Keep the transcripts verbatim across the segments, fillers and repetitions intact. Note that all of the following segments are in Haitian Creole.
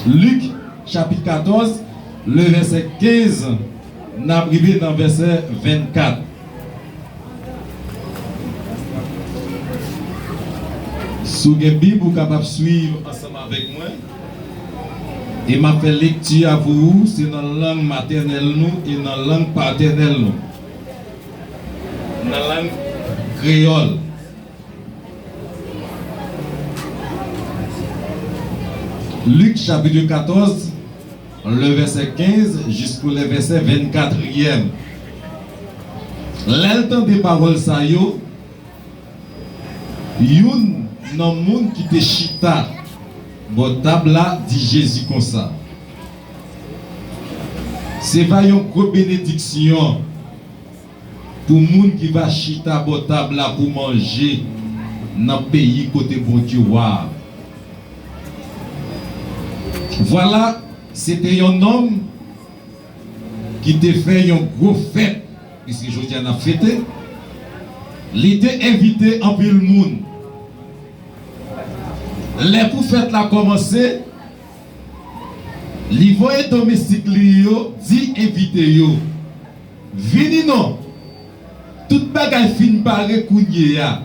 Lik, chapit katòz, le vèsè kenz, n ap rive nan vèsè vennkat. Si w gen Bib, ou kapab swiv ansanm avèk mwen. E m ap fè lekti a pou ou, se nan lang matènèl nou e nan lang patènèl nou. Nan lang kreyòl. Lik chapit katòz, le vèsè kenz jiskou le vèsè vennkatriyèm. Lè l tande pawòl sa yo, youn nan moun ki te chita bò tab la di Jezi konsa, se va yon gwo benediksyon pou moun ki va chita bò tab la pou manje nan peyi kote Bondye wa a. Vwala, se te yon nonm ki te fè yon gwo fèt, piske jodi a n ap fete. Li te envite anpil moun. Lè pou fèt la kòmanse, li voye domestik li yo di envite yo, "Vini non, tout bagay fin pare kounye a."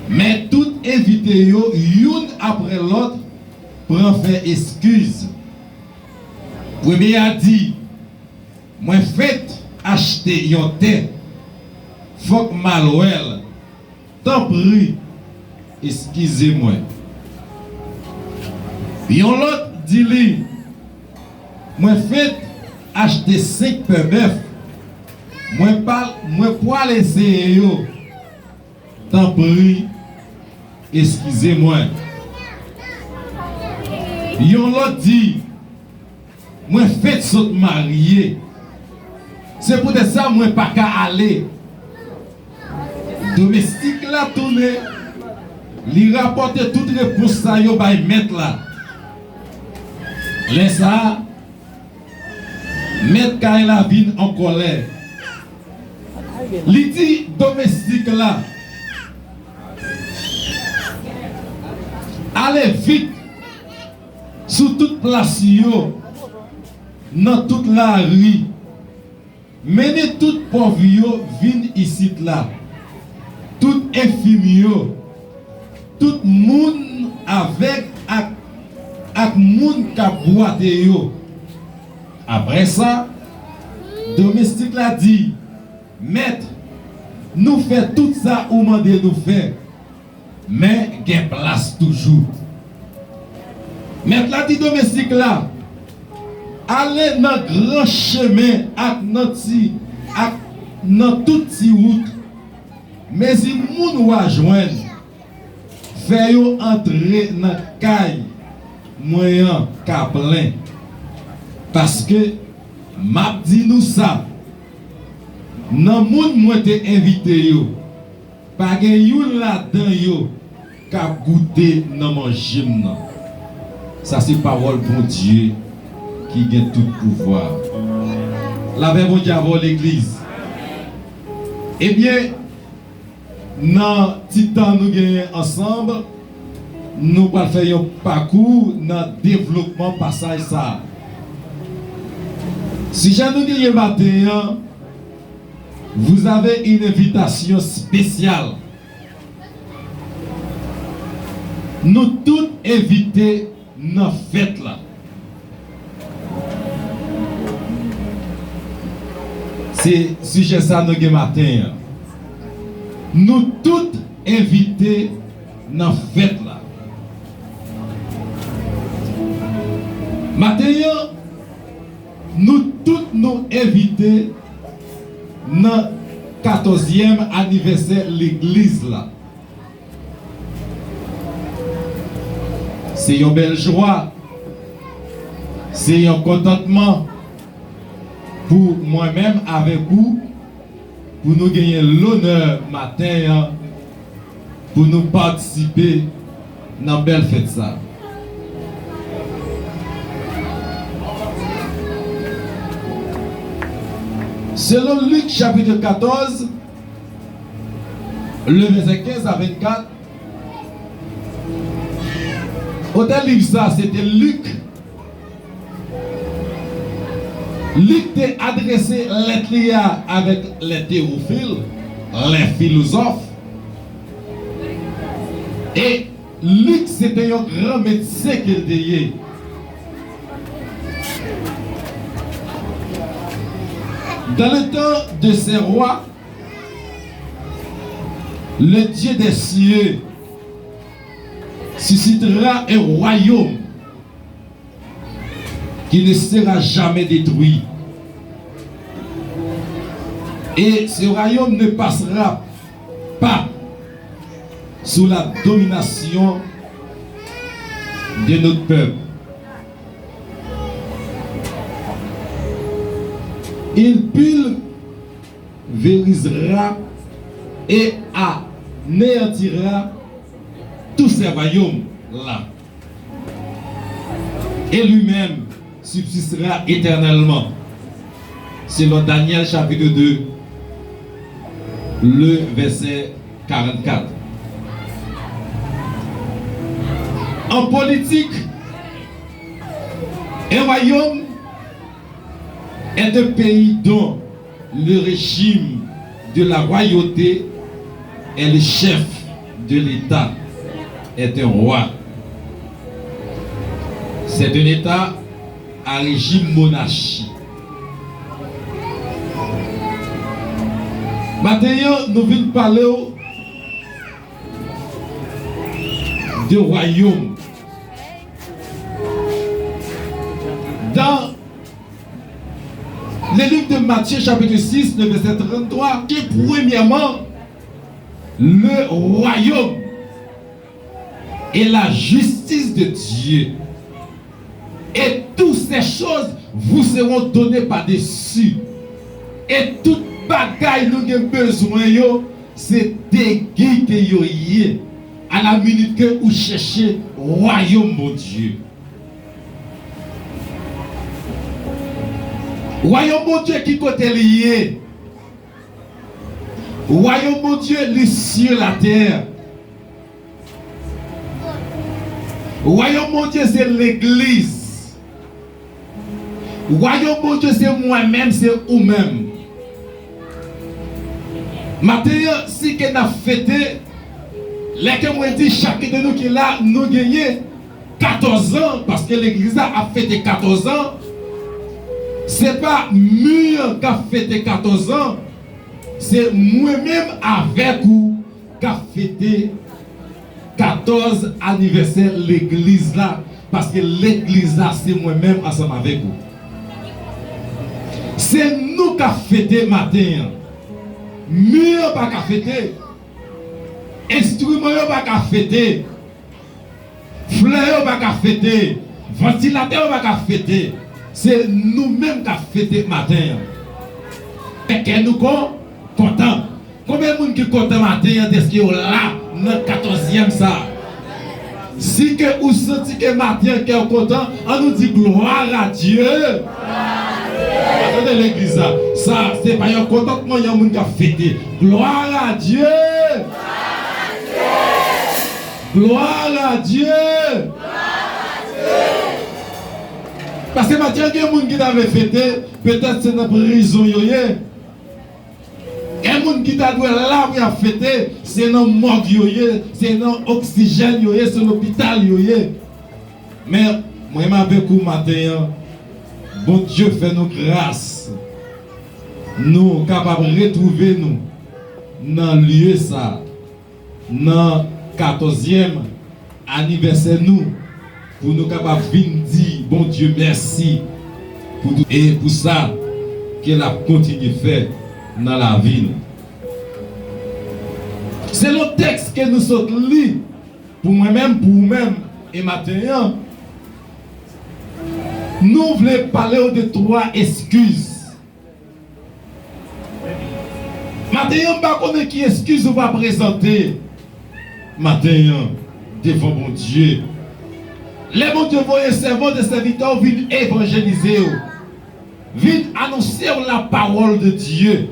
Men tout envite yo, youn apre lòt, pran fè eskiz. Premye a di, "Mwen fenk achte yon tè, fòk m al wè l. Tanpri, eskize mwen." Yon lòt di li, "Mwen fenk achte senk pè bèf, mwen pa, mwen pwal eseye yo. Tanpri, eskize mwen." Yon lòt di, "Mwen fenk sot marye. Se poutèt sa mwen pa ka ale." Domestik la tounen, li rapòte tout repons sa yo bay mèt la. Lè sa a, mèt kay la vin an kòlè. Li di domestik la, "Ale vit sou tout plas yo, nan tout lari, mennen tout pòv yo vin isit la, tout enfim yo, tout moun avèg ak, ak moun k ap bwate yo." Apre sa, domestik la di, "Mèt, nou fè tout sa ou mande nou fè, men gen plas toujou." Mèt la di domestik la, "Ale nan gran chemen ak nan ti, ak nan tout ti wout. Mezi moun w a jwenn, fè yo antre nan kay mwen an ka plen. Paske m ap di nou sa, nan moun mwen te envite yo, pa gen youn ladan yo k ap goute nan manje m nan." Sa se pawòl Bondye ki gen tout pouvwa. Lapè Bondye avè w, legliz. Ebyen, nan ti tan nou genyen ansanm, nou pral fè yon pakou nan devlopman pasaj sa a. Sijè nou genyen maten an, vous avez une invitation spéciale. Nou tout envite nan fèt la. Se sijè sa nou gen maten an. Nou tout envite nan fèt la. Maten an, nou tout nou envite nan katòzyèm anivèsè legliz la. Se yon bèl jwa, se yon kontantman pou mwen menm avèk ou, pou nou genyen lonè maten an, pou nou patisipe nan bèl fèt sa. Selon Lik chapit katòz, le vèsè kenz a vennkat, Otè liv sa, se te Lik. Lik te adrese lèt li a avèk lè Tewofil, lè filozòf. E Lik se te yon gran medsen ke l te ye. Dans le temps de ces rois, le Dieu des cieux suscitera un royaume qui ne sera jamais détruit. Et ce royaume ne passera pas sous la domination de notre peuple. Il pulvérisera et anéantira tous ces royaumes-là. Et lui-même subsistera éternellement. Selon Daniel chapitre deux, le verset quarante-quatre. En politique, un royaume est un pays dont le régime de la royauté est le chef de l'État, est un roi. C'est un État à régime monarchie. Maten an, nou vin pale w de wayòm. Dans le livre de Matthieu, chapitre six, le verset trente-trois, que premièrement, le royaume et la justice de Dieu, et toutes ces choses vous seront données par-dessus. E tout bagay nou gen bezwen yo, se degite yo ye. A la minit ke ou chèche wayòm Bondye. Wayòm Bondye ki kote li ye? Wayòm Bondye, li sye latè. Wayòm Bondye, se legliz. Wayòm Bondye, se mwen menm, se ou menm. Maten an, si ke n ap fete, lè ke mwen di chak de nou ki la, nou genyen katòz an, paske legliz la ap fete katòz an, se pa mi an k ap fete katòz an, se mwen menm avèk ou k ap fete katòz anivèsè legliz la, paske legliz la se mwen menm ansanm avèk ou. Se nou k ap fete maten an. Mi an pa ka fete. Enstriman yo pa ka fete. Flè yo pa ka fete. Vantilatè yo pa ka fete. Se nou menm k ap fete maten an. Fè kè nou kon, kontan. Konbyen moun ki kontan maten an dèske yo la nan katòzyèm sa? Si ke ou santi ke maten an kè w kontan, an nou di gloire à Dieu. Tande legliz la. Sa, se pa yon kontantman yon moun k ap fete. Gloire à Dieu. Gloire à Dieu. Paske maten an gen moun ki ta vle fete, petèt se nan prizon yo ye. Gen moun ki ta dwe la pou y ap fete, se nan mòg yo ye, se nan oksijèn yo ye, se lopital yo ye. Men, mwen menm avèk ou maten an, Bondye fè nou gras. Nou kapab retwouve nou nan lye sa, nan katòzyèm anivèsè nou, pou nou kapab vin di Bondye mèsi pou tout, e pou sa ke l ap kontinye fè nan lavi nou. Selon tèks ke nou sot li, pou mwen menm, pou ou menm, e maten an, nou vle pale w de twa eskiz. Maten an, m pa konnen ki eskiz ou va prezante maten an devan Bondye. Lè Bondye voye sèvant e sèvitè w vin evanjelize w, vin anonse w la parole de Dieu.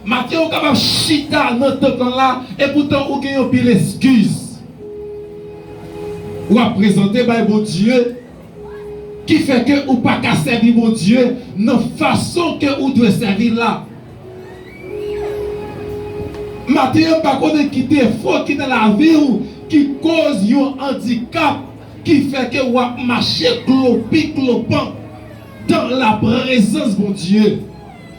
Maten an, ou kapab chita nan tanp lan la, epoutan ou gen yon pil eskiz. w ap prezante bay Bondye, ki fè ke ou pa ka sèvi Bondye nan fason ke ou dwe sèvi l la. Maten an, m pa konnen ki defo ki nan lavi w ki koz yon andikap ki fè ke w ap mache klopi klopan dans la présence Bondye.